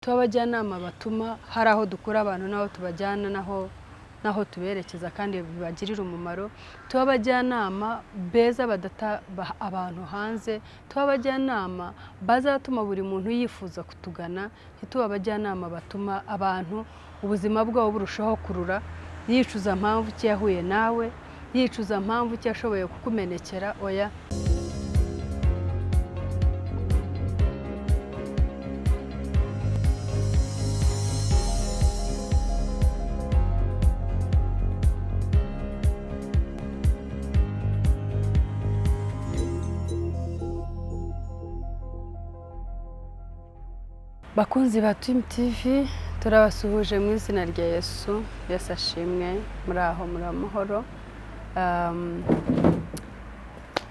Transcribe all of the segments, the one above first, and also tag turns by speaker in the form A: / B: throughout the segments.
A: Tuba abajyanama batuma hari aho dukura abantu n'aho tubajyana n'aho tuberekeza kandi bibagirira umumaro. Tuba abajyanama beza badata abantu hanze, tuba abajyanama bazatuma buri muntu yifuza kutugana, ntituba abajyanama batuma abantu ubuzima bwabo burushaho kurura, yicuza mpamvu ki yahuye nawe, yicuza mpamvu ki yashoboye kukumenekera, oya. Bakunzi ba Team TV, turabasuhuje mu izina rya Yesu. Yesu ashimwe. Muri aho muri amahoro.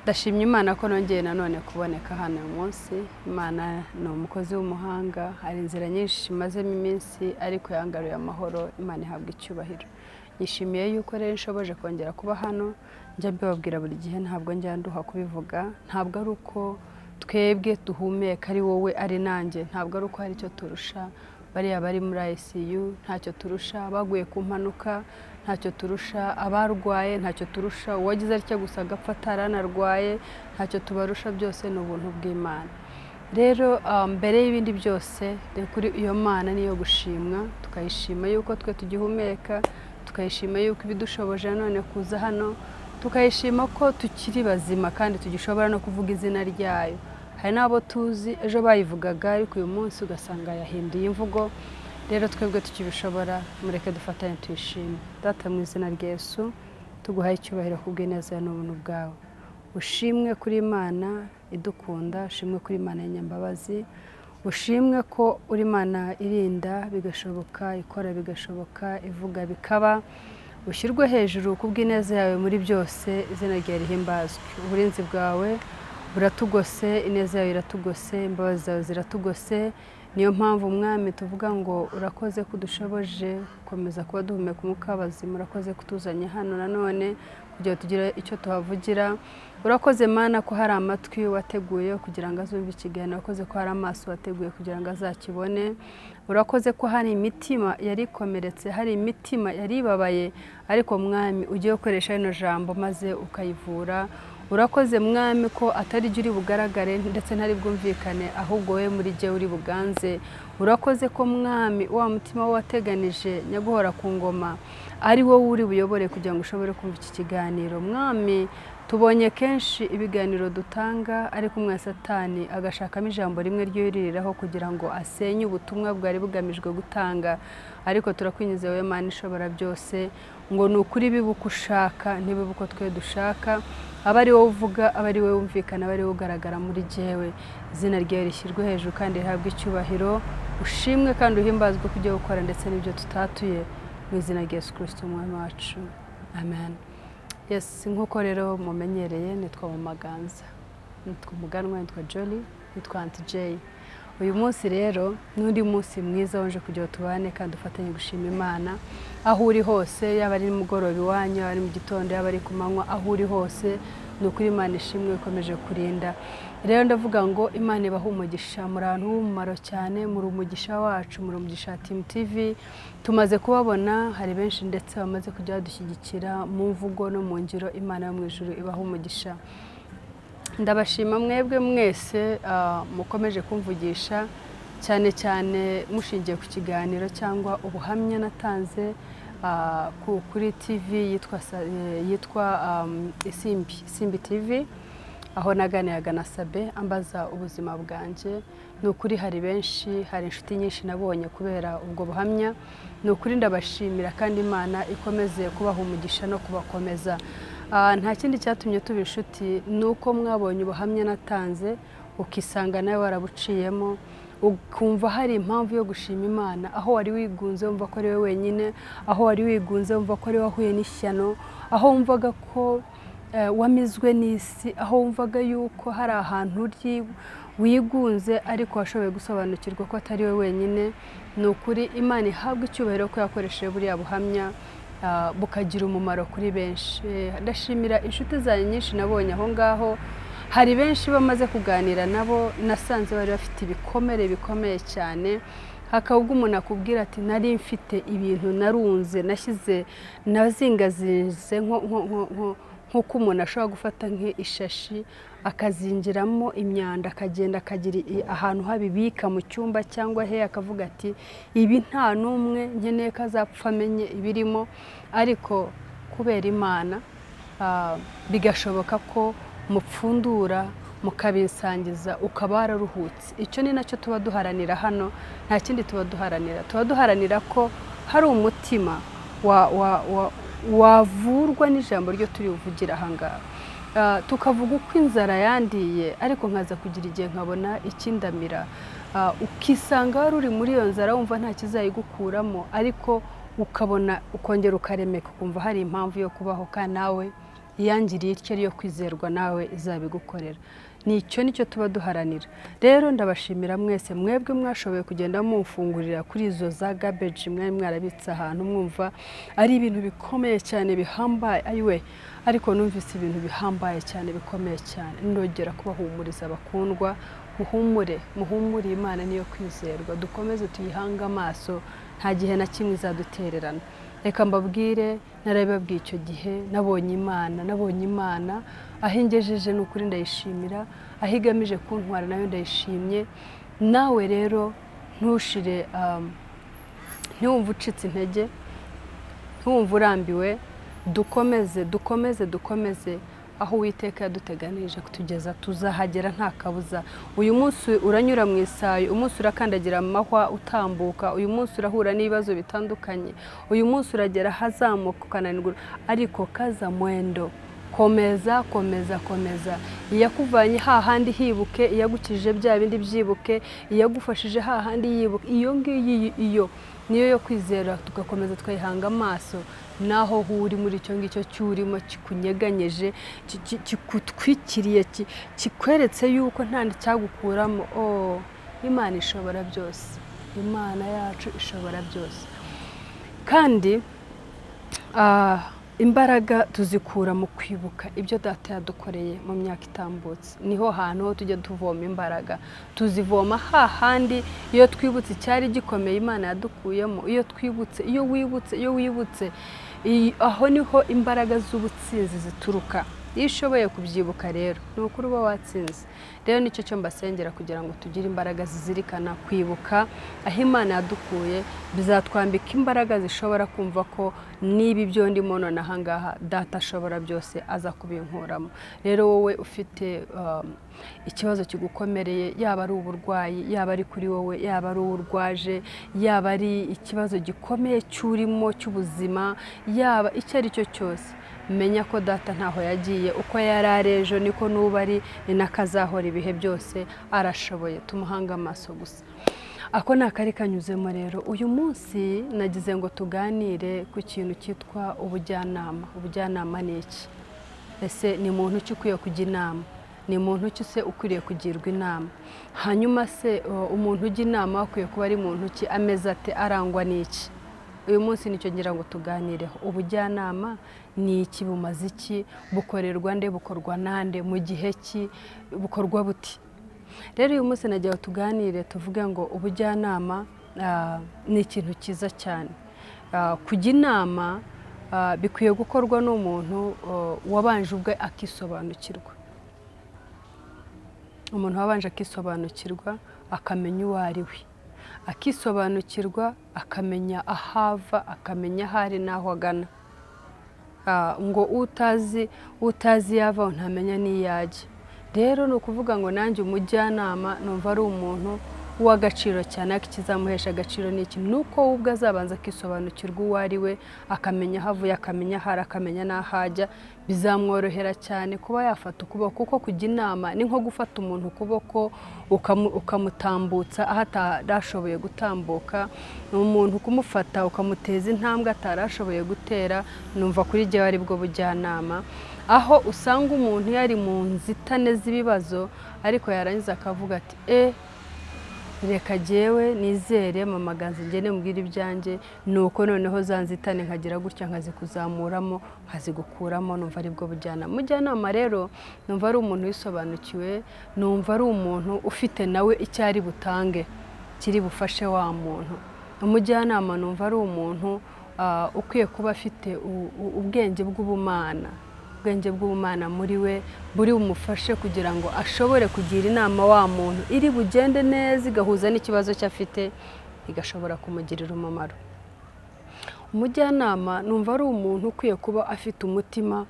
A: Ndashimye Imana ko nongeye nanone kuboneka hano uyu munsi. Imana ni umukozi w'umuhanga, hari inzira nyinshi mazemo iminsi ariko yangaruye amahoro. Imana ihabwa icyubahiro. Nishimiye yuko rero nshoboje kongera kuba hano. Njya mbibabwira buri gihe, ntabwo njya nduha kubivuga. Ntabwo ari uko twebwe duhumeka, ari wowe ari nanjye, ntabwo ari uko hari icyo turusha bariya bari muri ICU, ntacyo turusha abaguye ku mpanuka, ntacyo turusha abarwaye, ntacyo turusha uwagize atya gusa agapfa ataranarwaye, ntacyo tubarusha, byose ni ubuntu bw'Imana. Rero mbere y'ibindi byose, kuri iyo Mana niyo gushimwa, tukayishima yuko twe tugihumeka, tukayishima yuko ibidushoboje none kuza hano, tukayishima ko tukiri bazima kandi tugishobora no kuvuga izina ryayo. Hari n'abo tuzi ejo bayivugaga ariko uyu munsi ugasanga yahinduye imvugo. Rero twebwe tukibishobora, mureke dufatanye tuyishime. Data, mu izina rya Yesu, tuguhaye icyubahiro kubw'ineza n'ubuntu bwawe. Ushimwe kuri Imana idukunda, ushimwe kuri Imana y'inyambabazi, ushimwe ko uri Imana irinda bigashoboka, ikora bigashoboka, ivuga bikaba. Ushyirwe hejuru kubw'ineza yawe muri byose, izina ryawe rihimbazwe. Uburinzi bwawe buratugose, ineza yawe iratugose, imbabazi zawe ziratugose. Niyo mpamvu Mwami tuvuga ngo urakoze kudushoboje gukomeza kuba duhumeka umwuka w'abazima, urakoze kutuzanye hano nanone kugira ngo tugire icyo tuhavugira. Urakoze Mana ko hari amatwi wateguye kugira ngo azumve ikiganiro, urakoze ko hari amaso wateguye kugira ngo azakibone, urakoze ko hari imitima yari ikomeretse, hari imitima yari ibabaye, ariko Mwami ugiye gukoresha rino jambo maze ukayivura. Urakoze Mwami ko atari jye uri bugaragare ndetse ntari bwumvikane, ahubwo wowe muri jye uri buganze. Urakoze ko Mwami wa mutima wateganije nyaguhora ku ngoma ari wowe uri buyobore kugira ngo ushobore kumva iki kiganiro. Mwami, tubonye kenshi ibiganiro dutanga ariko umwe Satani agashakamo ijambo rimwe ryuririraho kugira ngo asenye ubutumwa bwari bugamijwe gutanga, ariko turakwinjiza wowe Mana ishobora byose ngo ni ukuri bibe uko ushaka ntibibe uko twe dushaka, aba ari wowe uvuga, aba ari wowe wumvikana, aba ari wowe ugaragara muri jyewe. Izina ryawe rishyirwe hejuru kandi rihabwe icyubahiro, ushimwe kandi uhimbazwe ku byo gukora ndetse n'ibyo tutatuye, mu izina rya Yesu Kristo Umwami wacu, amen. Yes, nk'uko rero mumenyereye, nitwa Mumaganza, nitwa Umuganwa, nitwa Jolly, nitwa Aunty J. Uyu munsi rero n'undi munsi mwiza waje kugira ngo tubane kandi dufatanye gushima Imana. Aho uri hose, yaba ari nimugoroba iwanyu, yaba ari mu gitondo, yaba ari ku manywa, aho uri hose ni ukuri Imana ishimwe ikomeje kurinda. Rero ndavuga ngo Imana ibahe umugisha, muri abantu b'umumaro cyane, muri umugisha wacu, muri umugisha wa Team TV. Tumaze kubabona, hari benshi ndetse bamaze kujya badushyigikira mu mvugo no mu ngiro. Imana yo mu ijuru ibahe umugisha. Ndabashima mwebwe mwese mukomeje kumvugisha, cyane cyane mushingiye ku kiganiro cyangwa ubuhamya natanze kuri TV yitwa Isimbi TV, aho naganiraga na Sabe ambaza ubuzima bwanjye. Ni ukuri hari benshi, hari inshuti nyinshi nabonye kubera ubwo buhamya. Ni ukuri ndabashimira kandi Imana ikomeze kubaha umugisha no kubakomeza. Nta kindi cyatumye tuba inshuti ni uko mwabonye ubuhamya natanze, ukisanga nawe warabuciyemo, ukumva hari impamvu yo gushima Imana. Aho wari wigunze wumva ko ari we wenyine, aho wari wigunze wumva ko ari we wahuye n'ishyano, aho wumvaga ko wamizwe n'isi, aho wumvaga yuko hari ahantu uri wigunze ariko washoboye gusobanukirwa ko atari we wenyine. Ni ukuri Imana ihabwa icyubahiro ko yakoresheje buriya buhamya bukagira umumaro kuri benshi. Ndashimira inshuti zanjye nyinshi nabonye aho ngaho. Hari benshi bamaze kuganira nabo nasanze bari bafite ibikomere bikomeye cyane. Hakaba ubwo umuntu akubwira ati nari mfite ibintu narunze, nashyize, nazingazinze, nk'uko umuntu ashobora gufata nk'ishashi akazingiramo imyanda, akagenda akagira ahantu habibika mu cyumba cyangwa he, akavuga ati ibi nta n'umwe nkeneye ko azapfa amenye ibirimo. Ariko kubera Imana, bigashoboka ko mupfundura mukabinsangiza, ukaba wararuhutse. Icyo ni nacyo tuba duharanira hano, nta kindi tuba duharanira. Tuba duharanira ko hari umutima wavurwa n'ijambo ryo turi buvugira aha ngaha. Tukavuga uko inzara yandiye, ariko nkaza kugira igihe nkabona ikindamira. Ukisanga wari uri muri iyo nzara, wumva nta kizayigukuramo, ariko ukabona ukongera ukaremeka, ukumva hari impamvu yo kubaho, kandi nawe iyangiriye ityo ariyo kwizerwa, nawe izabigukorera. Nicyo nicyo tuba duharanira. Rero ndabashimira mwese mwebwe mwashoboye kugenda mumfungurira kuri izo za garbage mwari mwarabitse ahantu, mwumva ari ibintu bikomeye cyane bihambaye. Ayiwe, ariko numvise ibintu bihambaye cyane, bikomeye cyane. Ndongera kubahumuriza, bakundwa, muhumure, muhumure, Imana niyo kwizerwa. Dukomeze tuyihange amaso, nta gihe na kimwe izadutererana. Reka mbabwire, narabibabwiye icyo gihe, nabonye Imana, nabonye Imana aho ingejeje, ni ukuri ndayishimira. Aho igamije kuntwara nayo ndayishimye. Nawe rero ntushire, ntiwumve ucitse intege, ntiwumve urambiwe. Dukomeze, dukomeze, dukomeze. Aho Uwiteka yaduteganirije kutugeza tuzahagera nta kabuza. Uyu munsi uranyura mu isayo, umunsi urakandagira amahwa utambuka, uyu munsi urahura n'ibibazo bitandukanye, uyu munsi uragera ahazamuka ukananirwa, ariko kaza mwendo, komeza, komeza, komeza. Iyakuvanye hahandi hibuke, iyagukijije bya bindi byibuke, iyagufashije hahandi yibuke. Iyo ngiyo, iyo niyo yo kwizera, tugakomeza tukayihanga amaso. Naho uri muri icyo ngicyo cy'urimo kikunyeganyeje, kigutwikiriye, kikweretse yuko nta cyagukuramo, oh, Imana ishobora byose. Imana yacu ishobora byose. Kandi imbaraga tuzikura mu kwibuka ibyo Data yadukoreye mu myaka itambutse. Niho hantu ho tujya tuvoma imbaraga, tuzivoma hahandi iyo twibutse icyari gikomeye Imana yadukuyemo. Iyo twibutse, iyo wibutse, iyo wibutse, aho niho imbaraga z'ubutsinzi zituruka. Iyo ushoboye kubyibuka rero, ni ukuri uba watsinze. Rero nicyo cyo mbasengera, kugira ngo tugire imbaraga zizirikana kwibuka aho Imana yadukuye. Bizatwambika imbaraga zishobora kumva ko niba ibyo ndimo none aha ngaha, Data ashobora byose, aza kubinkuramo. Rero wowe ufite ikibazo kigukomereye, yaba ari uburwayi, yaba ari kuri wowe, yaba ari uwo urwaje, yaba ari ikibazo gikomeye cy'urimo cy'ubuzima, yaba icyo ari cyo cyose, menya ko Data ntaho yagiye. Uko yari ari ejo niko n'ubu ari, ni nako azahora ibihe byose. Arashoboye, tumuhange amaso gusa. Ako ni akari kanyuzemo. Rero uyu munsi nagize ngo tuganire ku kintu cyitwa ubujyanama. Ubujyanama ni iki? Ese ni muntu ki ukwiye kujya inama? Ni muntu ki se ukwiriye kugirwa inama? Hanyuma se umuntu ujya inama akwiye kuba ari muntu ki? Ameze ate? Arangwa n'iki? Uyu munsi nicyo ngira ngo tuganireho. Ubujyanama ni iki? Bumaze iki? Bukorerwa nde? Bukorwa nande? Mu gihe ki? Bukorwa buti? Rero uyu munsi nagira ngo tuganire, tuvuge ngo ubujyanama ni ikintu cyiza cyane. Kujya inama bikwiye gukorwa n'umuntu wabanje ubwe akisobanukirwa, umuntu wabanje akisobanukirwa, akamenya uwo ari we, akisobanukirwa, akamenya aho ava, akamenya aho ari n'aho agana. Ngo utazi iyo ava ntamenya n'iyo ajya. Rero ni ukuvuga ngo nanjye umujyanama numva ari umuntu w'agaciro cyane, ariko ikizamuhesha agaciro ni iki? Ni uko we ubwe azabanza akisobanukirwa uwo ari we, akamenya aho avuye, akamenya aho ari, akamenya n'aho ajya. Bizamworohera cyane kuba yafata ukuboko, kuko kujya inama ni nko gufata umuntu ukuboko ukamutambutsa aho atarashoboye gutambuka. Ni umuntu kumufata ukamuteza intambwe atarashoboye gutera. Numva kuri jyewe ari bwo bujyanama, aho usanga umuntu yari mu nzitane z'ibibazo, ariko yarangiza akavuga ati reka jyewe nizere Mama Ganza, ngende mubwire ibyanjye, nuko noneho za nzitane nkagira gutya nkazikuzamuramo, nkazigukuramo. Numva aribwo bujyanama. Umujyanama rero numva ari umuntu wisobanukiwe, numva ari umuntu ufite nawe icyo ari butange. kiri bufashe wa muntu. Umujyanama numva ari umuntu ukwiye kuba afite ubwenge bw'ubumana, ubwenge bw'ubumana muri we buri bumufashe kugira ngo ashobore kugira inama wa muntu iri bugende neza, igahuza n'ikibazo cye afite, igashobora kumugirira umumaro. Umujyanama numva ari umuntu ukwiye kuba afite umutima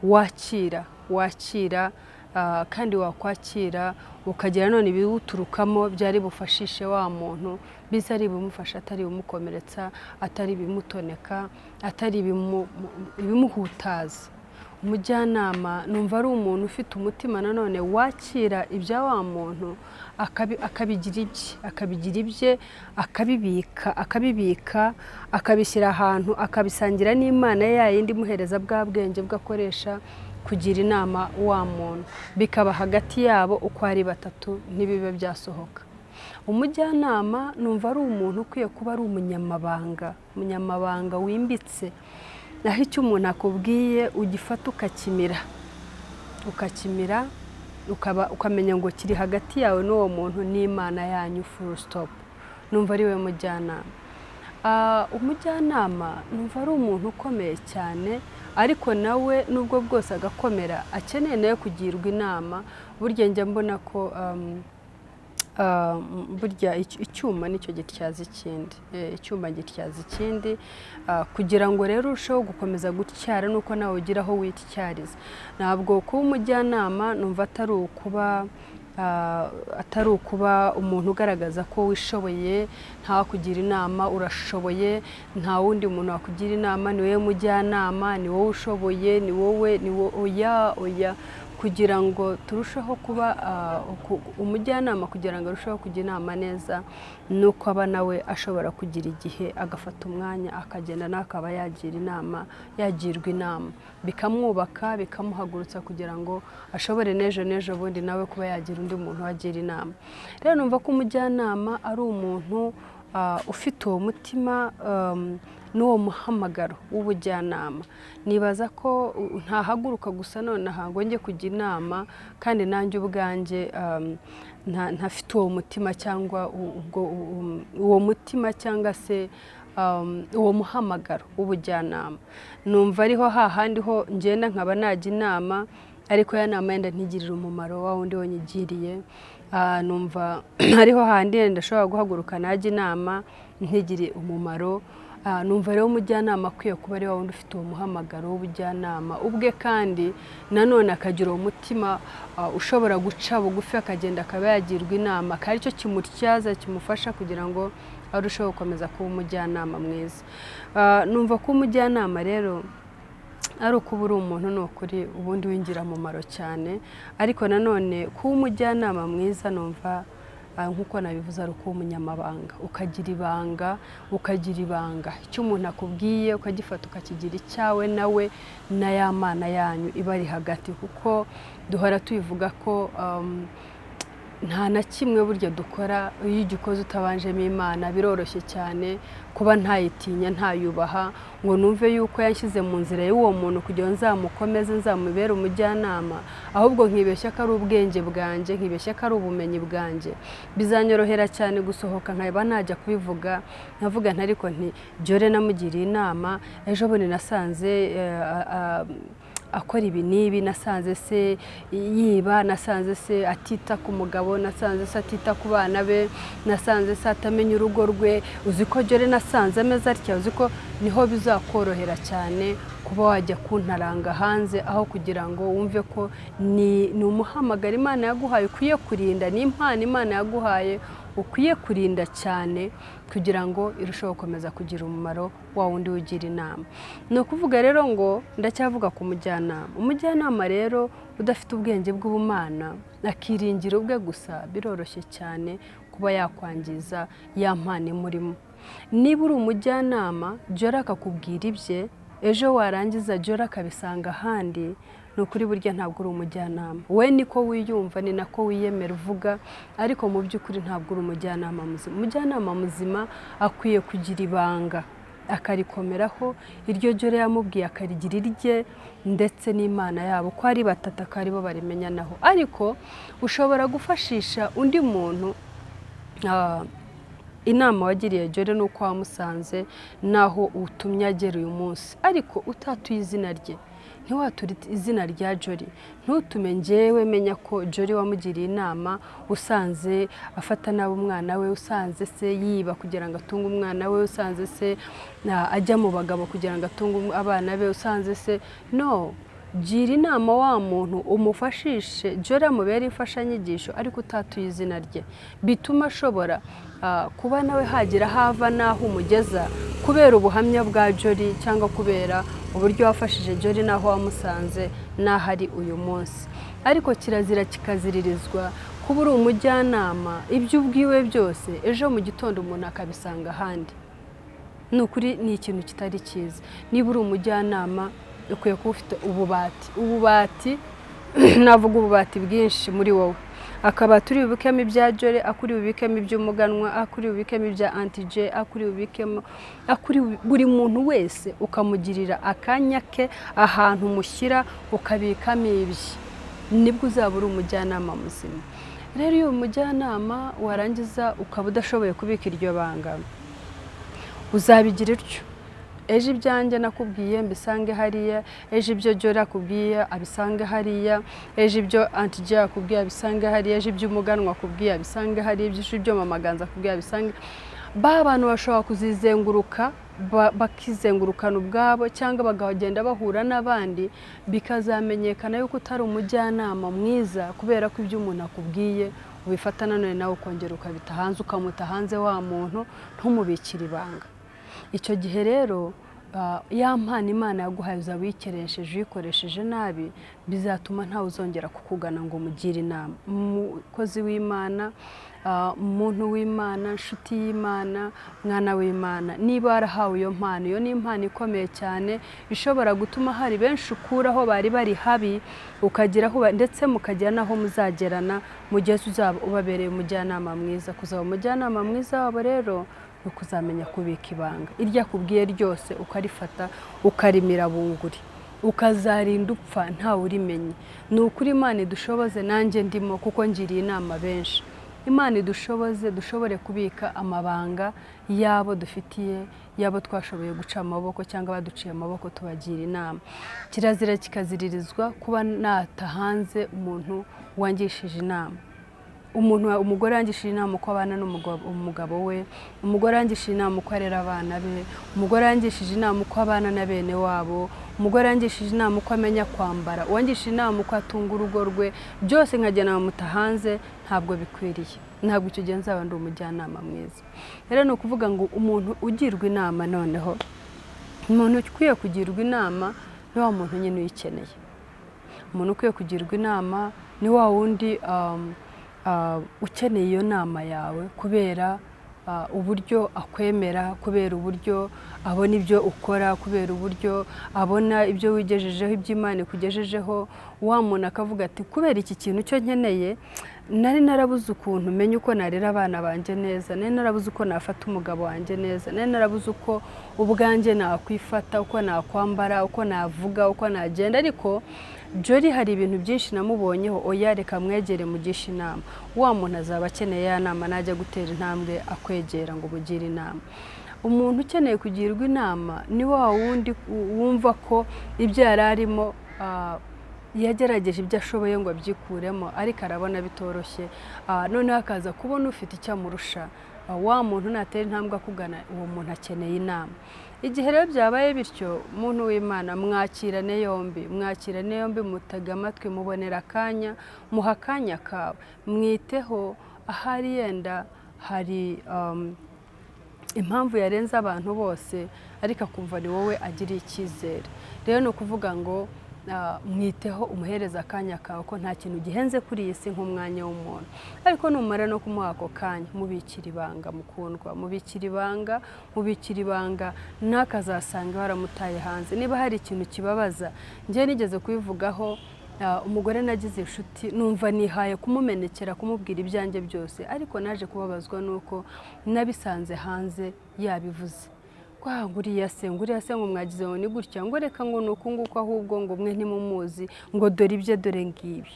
A: wakira, kandi wakwakira ukagira none ibiwuturukamo byari bufashishe wa muntu, biza ari ibimufasha, atari ibimukomeretsa, atari ibimutoneka, atari ibimuhutaza. Umujyanama numva ari umuntu ufite umutima nanone wakira ibya wa muntu, akabigira ibye, akabigira ibye, akabibika, akabishyira ahantu, akabisangira n'Imana ya yindi imuhereza bwa bwenge bwo akoresha kugira inama wa muntu, bikaba hagati yabo uko ari batatu, ntibibe byasohoka. Umujyanama numva ari umuntu ukwiye kuba ari umunyamabanga, umunyamabanga wimbitse, aho icyo umuntu akubwiye ugifata ukakimira, ukakimira, ukaba ukamenya ngo kiri hagati yawe n'uwo muntu n'Imana yanyu, full stop. Numva ari we mujyanama. Umujyanama numva ari umuntu ukomeye cyane, ariko nawe nubwo bwose agakomera, akeneye nawe kugirwa inama. Burya njya mbona ko burya icyuma nicyo gityaza ikindi. Icyuma gityaza ikindi. Kugira ngo rero urusheho gukomeza gutyara nuko nawe ugira aho wityariza. Ntabwo kuba umujyanama numva atari ukuba umuntu ugaragaza ko wishoboye, ntawakugira inama, urashoboye, nta wundi muntu wakugira inama, ni wowe mujyanama, ni wowe ushoboye, ni wowe, ni wowe. Oya, oya. Kugira ngo turusheho kuba umujyanama, kugira ngo arusheho kujya inama neza, ni uko aba nawe ashobora kugira igihe agafata umwanya, akagenda nawe akaba yagira inama, yagirwa inama, bikamwubaka, bikamuhagurutsa, kugira ngo ashobore n'ejo n'ejo bundi nawe kuba yagira undi muntu wagira inama. Rero numva ko umujyanama ari umuntu ufite uwo mutima n'uwo muhamagaro w'ubujyanama. Nibaza ko ntahaguruka gusa nonaha ngo njye kujya inama kandi nanjye ubwanjye ntafite uwo mutima cyangwa ubwo uwo mutima cyangwa se uwo muhamagaro w'ubujyanama. Numva ariho hahandi ho ngenda nkaba najya inama, ariko ya nama yenda ntigirire umumaro wa wundi wanyigiriye. Numva hariho hahandi yenda ashobora guhaguruka najya inama ntigire umumaro. Numva rero umujyanama akwiye kuba ari wa wundi ufite uwo muhamagaro w'ubujyanama ubwe, kandi nanone akagira uwo mutima ushobora guca bugufi, akagenda akaba yagirwa inama, akaba aricyo kimutyaza, kimufasha kugira ngo arusheho gukomeza kuba umujyanama mwiza. Numva ko umujyanama rero ari ukuba uri umuntu ni ukuri ubundi w'ingirakamaro cyane, ariko nanone kuba umujyanama mwiza numva, nk'uko nabivuze, ari ukuba umunyamabanga, ukagira ibanga, ukagira ibanga, icyo umuntu akubwiye ukagifata, ukakigira icyawe nawe na ya Mana yanyu ibari hagati, kuko duhora tubivuga ko nta na kimwe burya dukora iyo ugikoze utabanjemo Imana. Biroroshye cyane kuba ntayitinya, ntayubaha, ngo numve yuko yanshyize mu nzira y'uwo muntu kugira ngo nzamukomeze, nzamubere umujyanama, ahubwo nkibeshya ko ari ubwenge bwanjye, nkibeshya ko ari ubumenyi bwanjye. Bizanyorohera cyane gusohoka nkaba najya kubivuga, nkavuga nti: "Ariko nti Jore namugiriye inama, ejo bundi nasanze akora ibi n'ibi, nasanze se yiba, nasanze se atita ku mugabo, nasanze se atita ku bana be, nasanze se atamenya urugo rwe, uzi ko Jore nasanze ameze atya?" Uzi ko niho bizakorohera cyane kuba wajya kuntaranga hanze, aho kugira ngo wumve ko ni umuhamagaro Imana yaguhaye ukwiye kurinda, ni impano Imana yaguhaye ukwiye kurinda cyane kugira ngo irusheho gukomeza kugira umumaro wa wundi ugira inama. Ni ukuvuga rero ngo ndacyavuga ku mujyanama. Umujyanama rero udafite ubwenge bw'ubumana, akiringira ubwe gusa, biroroshye cyane kuba yakwangiza ya mpano imurimo. Niba uri umujyanama, Jora akakubwira ibye, ejo warangiza Jora akabisanga ahandi, ni ukuri burya ntabwo uri umujyanama. We niko wiyumva, ni nako wiyemera uvuga, ariko mu by'ukuri ntabwo uri umujyanama muzima. Umujyanama muzima akwiye kugira ibanga, akarikomeraho, iryo Jore yamubwiye akarigira irye ndetse n'Imana yabo ko ari batatu, akaba aribo barimenyanaho. Ariko ushobora gufashisha undi muntu. Inama wagiriye Jolly n'uko wamusanze n'aho utumye agera uyu munsi, ariko utatuye izina rye, ntiwature izina rya Jolly, ntutume njyewe menya ko Jolly wamugiriye inama, usanze afata nabi umwana we, usanze se yiba kugira ngo atunge umwana we, usanze se ajya mu bagabo kugira ngo atunge abana be, usanze se. No gira inama wa muntu, umufashishe Jolly, amubere imfashanyigisho, ariko utatuye izina rye, bituma ashobora kuba nawe hagira aho ava n'aho umugeza kubera ubuhamya bwa Jolly, cyangwa kubera uburyo wafashije Jolly n'aho wamusanze n'aho ari uyu munsi. Ariko kirazira kikaziririzwa kuba uri umujyanama, ibyo ubwiwe byose ejo mu gitondo umuntu akabisanga ahandi. Ni ukuri ni ikintu kitari cyiza. Niba uri umujyanama, ukwiye kuba ufite ububati, ububati navuga ububati bwinshi muri wowe, akabati uri bubikemo ibya Jolly, akuri bubikemo iby'umuganwa, akuri bubikemo ibya Aunty J, akuri bubikemo akuri buri muntu wese, ukamugirira akanya ke, ahantu umushyira ukabikamo ibye, nibwo uzaba uri umujyanama muzima. Rero iyo umujyanama warangiza ukaba udashoboye kubika iryo banga, uzabigira utyo: ejo ibyanjye nakubwiye mbisange hariya, ejo ibyo Jolly akubwiye abisange hariya, ejo ibyo Aunty J akubwiye abisange hariya, ejo ibyo umuganwa akubwiye abisange hariya, ejo ibyo Mama Ganza akubwiye abisange. Ba bantu bashobora kuzizenguruka, bakizengurukana ubwabo, cyangwa bakagenda bahura n'abandi, bikazamenyekana yuko utari umujyanama mwiza, kubera ko ibyo umuntu akubwiye ubifata nanone nawe ukongera ukabita hanze, ukamuta hanze wa muntu, ntumubikire ibanga. Icyo gihe rero ya mpano Imana yaguhaye uzaba uyikeresheje, uyikoresheje nabi, bizatuma ntawe uzongera kukugana ngo umugire inama. Umukozi w'Imana, umuntu w'Imana, inshuti y'Imana, mwana w'Imana, niba warahawe iyo mpano, iyo ni impano ikomeye cyane ishobora gutuma hari benshi ukuraho bari bari habi, ukageraho ndetse mukagera n'aho muzagerana mu gihe uzaba ubabereye umujyanama mwiza. Kuzaba umujyanama mwiza wabo rero ni ukuzamenya kubika ibanga iryo akubwiye ryose, ukarifata ukarimira bunguri, ukazarinda upfa ntawe urimenye. Ni ukuri Imana idushoboze, nanjye ndimo kuko ngiriye inama benshi. Imana idushoboze dushobore kubika amabanga y'abo dufitiye, y'abo twashoboye guca amaboko cyangwa baduciye amaboko, tubagira inama. Kirazira kikaziririzwa kuba nata hanze umuntu wangishije inama, umuntu, umugore yangishije inama uko abana n'umugabo we, umugore yangishije inama uko arera abana be, umugore yangishije inama uko abana na bene wabo, umugore yangishije inama uko amenya kwambara, uwangishije inama uko atunga urugo rwe, byose nkagenda nkamuta hanze, ntabwo bikwiriye. Ntabwo icyo gihe nzaba ndi umujyanama mwiza. Rero ni ukuvuga ngo umuntu ugirwa inama, noneho umuntu ukwiye kugirwa inama ni wa muntu nyine uyikeneye. Umuntu ukwiye kugirwa inama ni wa wundi ukeneye iyo nama yawe kubera uburyo akwemera, kubera uburyo abona ibyo ukora, kubera uburyo abona ibyo wigejejeho, ibyo Imana ikugejejeho. Wa muntu akavuga ati: "Kubera iki kintu cyo nkeneye, nari narabuze ukuntu menya uko narera abana banjye neza, nari narabuze uko nafata umugabo wanjye neza, nari narabuze uko ubwanjye nakwifata, uko nakwambara, uko navuga, uko nagenda, ariko Jolly hari ibintu byinshi namubonyeho, oya reka mwegere mugishe inama." Wa muntu azaba akeneye ya nama najya gutera intambwe akwegera ngo umugire inama. Umuntu ukeneye kugirwa inama ni wa wundi wumva ko ibyo yari arimo yagerageje ibyo ashoboye ngo abyikuremo, ariko arabona bitoroshye, noneho akaza kubona ufite icyo amurusha. Wa muntu natera intambwe akugana, uwo muntu akeneye inama. Igihe rero byabaye bityo, muntu w'Imana, mwakirane yombi, mwakirane yombi, mutega amatwi, mubonera akanya, muha akanya kawe, mwiteho. Ahari yenda hari impamvu yarenze abantu bose, ariko akumva ni wowe agiriye icyizere. Rero ni ukuvuga ngo mwiteho, umuhereza akanya kawe, ko nta kintu gihenze kuri iyi si nk'umwanya w'umuntu. Ariko numara no kumuha ako kanya, mubikira ibanga, mukundwa, mubikira ibanga, mubikira ibanga, ntakazasanga waramutaye hanze. Niba hari ikintu kibabaza, njye nigeze kubivugaho, umugore nagize inshuti, numva nihaye kumumenekera, kumubwira ibyanjye byose, ariko naje kubabazwa nuko nabisanze hanze yabivuze kwa nguriya se, nguriya se, ngo mwagize ngo ni gutya, ngo reka, ngo ni uku nguku, ahubwo ngo mwe ntimumuzi, ngo dore ibye, dore ngibi.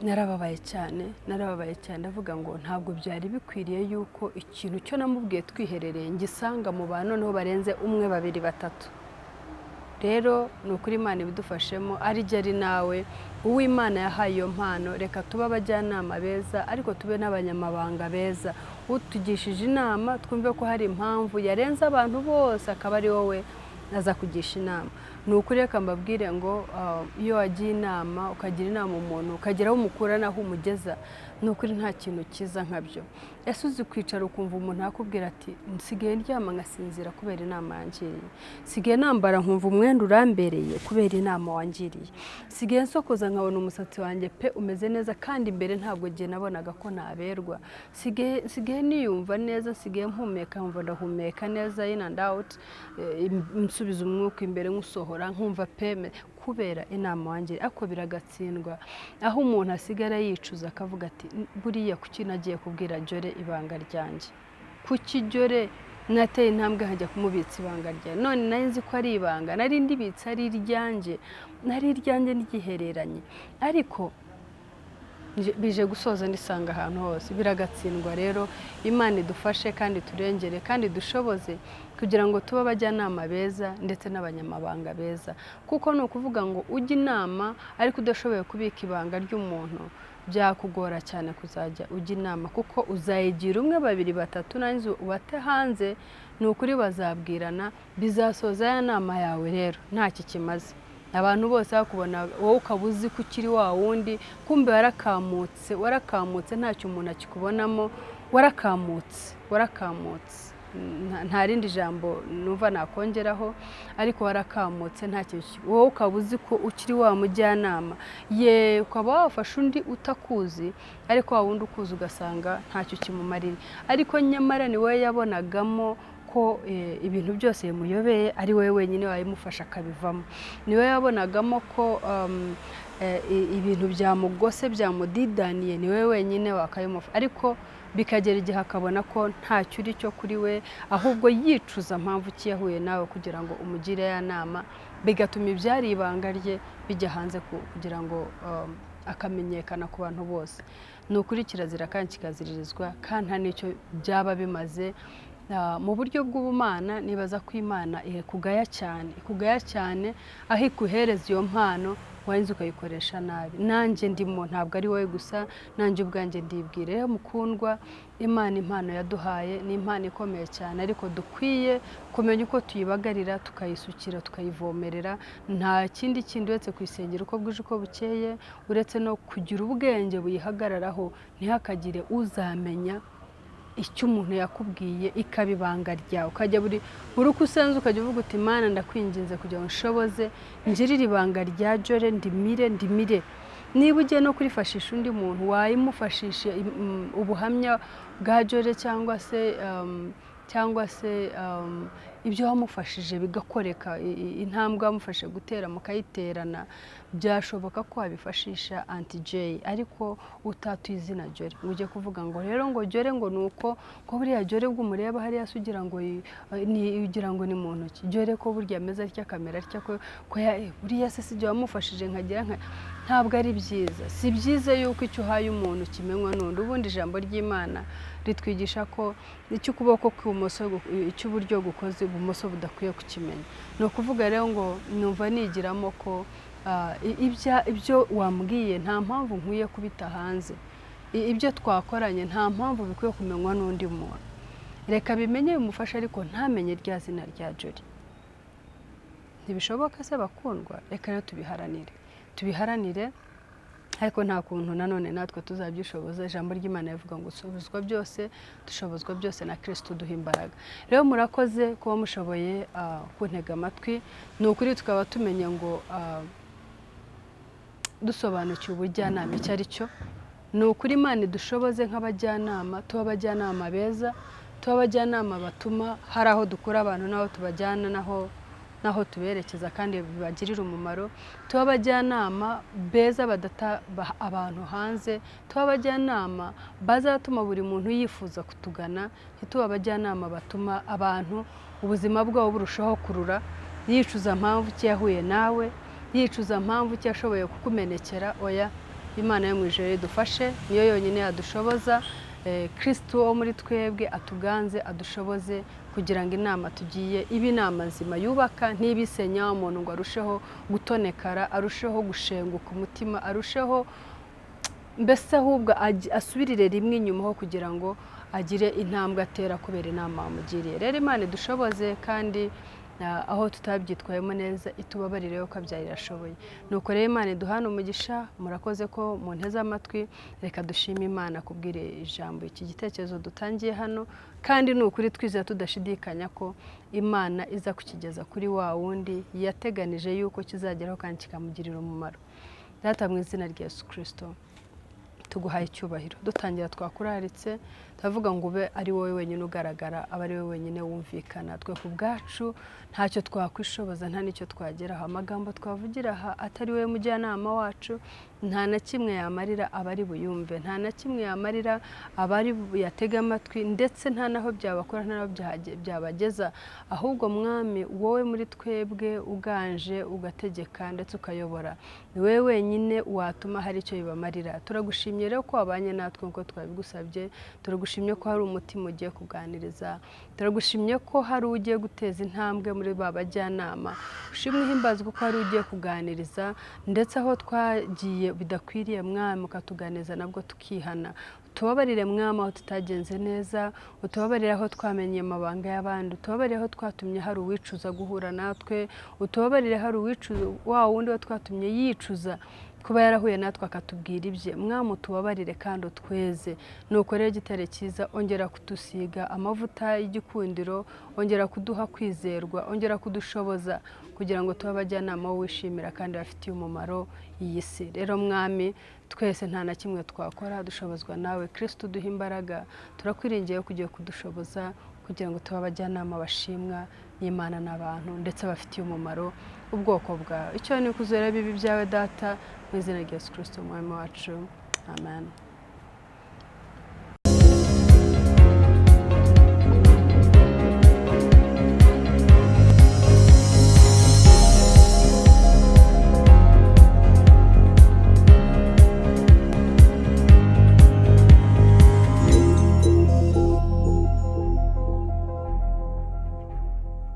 A: Narababaye cyane, narababaye cyane. Ndavuga ngo ntabwo byari bikwiriye yuko ikintu cyo namubwiye twiherereye ngisanga mu bantu, noneho barenze umwe, babiri, batatu. Rero ni ukuri, Imana ibidufashemo, ari jye ari nawe uw'Imana yahaye iyo mpano. Reka tube abajyanama beza, ariko tube n'abanyamabanga beza. Utugishije inama, twumve ko hari impamvu yarenze abantu bose akaba ari wowe aza kugisha inama. Ni ukuri, reka mbabwire ngo iyo wagiye inama, ukagira inama umuntu, ukagera aho umukura n'aho umugeza, ni ukuri nta kintu cyiza nkabyo. Ese uzi kwicara ukumva umuntu akubwira ati: "Nsigaye ndyama ngasinzira kubera inama yangiriye, nsigaye nambara nkumva umwenda urambereye kubera inama wangiriye, nsigaye nsokoza nkabona umusatsi wanjye pe umeze neza, kandi mbere ntabwo njye nabonaga ko naberwa, nsigaye niyumva neza, nsigaye mpumeka nkumva ndahumeka neza, in and out, nsubiza umwuka imbere nkusohora, nkumva pe kubera inama wangiriye"? Ariko biragatsindwa aho umuntu asigara yicuza akavuga ati: "Buriya kuki nagiye kubwira Jore ibanga ryanjye? Kuki Jore nateye intambwe nkajya kumubitsa ibanga ryanjye? None nari nzi ko ari ibanga nari ndibitse, ari iryanjye, nari iryanjye ryihereranye, ariko bije gusoza nisanga ahantu hose." Biragatsindwa. Rero Imana idufashe kandi turengere kandi dushoboze kugira ngo tube abajyanama beza ndetse n'abanyamabanga beza, kuko ni ukuvuga ngo ujya inama ariko udashoboye kubika ibanga ry'umuntu, byakugora cyane kuzajya ujya inama, kuko uzayigira umwe, babiri, batatu, nangiza ubate hanze. Ni ukuri bazabwirana, bizasoza ya nama yawe rero ntacyo kimaze. Abantu bose bakubona, wowe ukaba uzi ko ukiri wa wundi, kumbe warakamutse, warakamutse, ntacyo umuntu akikubonamo, warakamutse, warakamutse. Nta rindi jambo numva nakongeraho, ariko warakamutse, nta kintu wowe ukaba uzi ko ukiri wa mujyanama ye, ukaba wafasha undi utakuzi, ariko wa wundi ukuzi ugasanga ntacyo kimumariye, ariko nyamara ni wowe yabonagamo ko ibintu byose bimuyobeye, ari wowe wenyine wabimufasha akabivamo, ni wowe yabonagamo ko ibintu byamugose, byamudidaniye, ni wowe wenyine wakabimufasha. Ariko bikagera igihe akabona ko ntacyo uri cyo kuri we, ahubwo yicuza mpamvu ki yahuye nawe kugira ngo umugire ya nama, bigatuma ibyari ibanga rye bijya hanze kugira ngo akamenyekana ku bantu bose. Ni ukuri kirazira kandi kikaziririzwa, kandi nta n'icyo byaba bimaze. Mu buryo bw'ubumana, nibaza ko Imana ikugaya cyane, ikugaya cyane aho ikuhereza iyo mpano warangiza ukayikoresha nabi. Nanjye ndimo, ntabwo ari wowe gusa, nanjye ubwanjye ndibwira. Rero mukundwa, Imana impano yaduhaye ni impano ikomeye cyane, ariko dukwiye kumenya uko tuyibagarira, tukayisukira, tukayivomerera. Nta kindi kindi uretse kuyisengera uko bwije uko bukeye, uretse no kugira ubwenge buyihagararaho, ntihakagire uzamenya icyo umuntu yakubwiye, ikaba ibanga ryawe. Ukajya buri uko usenze ukajya uvuga uti: "Imana, ndakwinginze kugira ngo nshoboze ngirire ibanga rya Jore, ndimire, ndimire." Niba ugiye no kurifashisha undi muntu, wayimufashisha ubuhamya bwa Jore cyangwa se ibyo wamufashije bigakoreka, intambwe wamufashije gutera mukayiterana, byashoboka ko wabifashisha anti J, ariko utatuye izina Jore, ngo ujye kuvuga ngo rero ngo Jore, ngo ni uko, ngo buriya Jore bwo umureba hariya se ugira ngo ni ugira ngo ni muntu ki? Jore ko burya ameze atya, akamera atya, ko buriya se sijya wamufashije nkagira nka? Ntabwo ari byiza. Si byiza yuko icyo uhaye umuntu kimenywa n'undi. Ubundi ijambo ry'Imana ritwigisha ko icyo ukuboko kw'ibumoso icy'uburyo gukoze, ibumoso budakwiye kukimenya. Ni ukuvuga rero ngo numva nigiramo ko ibyo wambwiye nta mpamvu nkwiye kubita hanze, ibyo twakoranye nta mpamvu bikwiye kumenywa n'undi muntu. Reka bimenye bimufashe, ariko ntamenye rya zina rya Jori. Ntibishoboka se bakundwa? Reka rero tubiharanire, tubiharanire, ariko nta kuntu nanone natwe tuzabyishoboza. Ijambo ry'Imana rivuga ngo dushobozwa byose, dushobozwa byose na Kirisitu duha imbaraga. Rero murakoze kuba mushoboye kuntega amatwi. Ni ukuri tukaba tumenya ngo dusobanukiwe ubujyanama icyo ari cyo. Ni ukuri Imana idushoboze nk'abajyanama, tuba abajyanama beza, tuba abajyanama batuma hari aho dukura abantu n'aho tubajyana n'aho tuberekeza kandi bibagirira umumaro, tuba abajyanama beza badata abantu hanze, tuba abajyanama bazatuma buri muntu yifuza kutugana, ntitube abajyanama batuma abantu ubuzima bwabo burushaho kurura, yicuza mpamvu ki yahuye nawe, yicuza mpamvu ki yashoboye kukumenekera. Oya. Imana yo mu ijuru idufashe, niyo yonyine yadushoboza. Kristo wo muri twebwe atuganze, adushoboze kugira ngo inama tugiye ibe inama nzima yubaka, ntibisenya umuntu ngo arusheho gutonekara, arusheho gushenguka umutima, arusheho mbese ahubwo asubirire rimwe inyuma ho kugira ngo agire intambwe atera kubera inama wamugiriye. Rero Imana idushoboze, kandi aho tutabyitwayemo neza itubabarire ko kabyara irashoboye. Nuko rero Imana iduhane umugisha. Murakoze ko munteze amatwi. Reka dushime Imana kubwira ijambo iki gitekerezo dutangiye hano, kandi ni ukuri twizera tudashidikanya ko Imana iza kukigeza kuri wa wundi yateganije yuko kizageraho kandi kikamugirira umumaro. Data, mu izina rya Yesu Kirisito, tuguhaye icyubahiro. Dutangira twakuraritse, turavuga ngo ube ari wowe wenyine ugaragara, abe ari wowe wenyine wumvikana. Twe ku bwacu ntacyo twakwishoboza, nta n'icyo twageraho. Amagambo twavugira aha atari wowe mujyanama wacu nta na kimwe yamarira abari buyumve, nta na kimwe yamarira abari buyatege amatwi, ndetse nta n'aho byabakora, nta n'aho byabageza. Ahubwo Mwami, wowe muri twebwe uganje, ugategeka ndetse ukayobora, ni wowe wenyine watuma hari icyo bibamarira. Turagushimye rero ko wabanye natwe nk'uko twabigusabye. Turagushimye ko hari umutima ugiye kuganiriza. Turagushimye ko hari ugiye guteza intambwe muri ba bajyanama. Ushimwe, uhimbazwe ko hari ugiye kuganiriza, ndetse aho twagiye bidakwiriye, Mwami, ukatuganiriza nabwo tukihana. Utubabarire Mwami aho tutagenze neza, utubabarire aho twamenye amabanga y'abandi, utubabarire aho twatumye hari uwicuza guhura natwe, utubabarire hari uwicuza, wa wundi we twatumye yicuza kuba yarahuye natwe akatubwira ibye. Mwami, utubabarire kandi utweze. Nuko rero, Gitare cyiza, ongera kudusiga amavuta y'igikundiro, ongera kuduha kwizerwa, ongera kudushoboza kugira ngo tube abajyanama wishimira kandi bafitiye umumaro iyi si. Rero Mwami, twese nta na kimwe twakora, dushobozwa nawe Kristo uduha imbaraga. Turakwiringiye ko ugiye kudushoboza kugira ngo tube abajyanama bashimwa n'Imana n'abantu, ndetse bafitiye umumaro ubwoko bwawe. Icyo ni ukuzera bibi byawe Data, mu izina rya Yesu Kristo Umwami wacu, amen.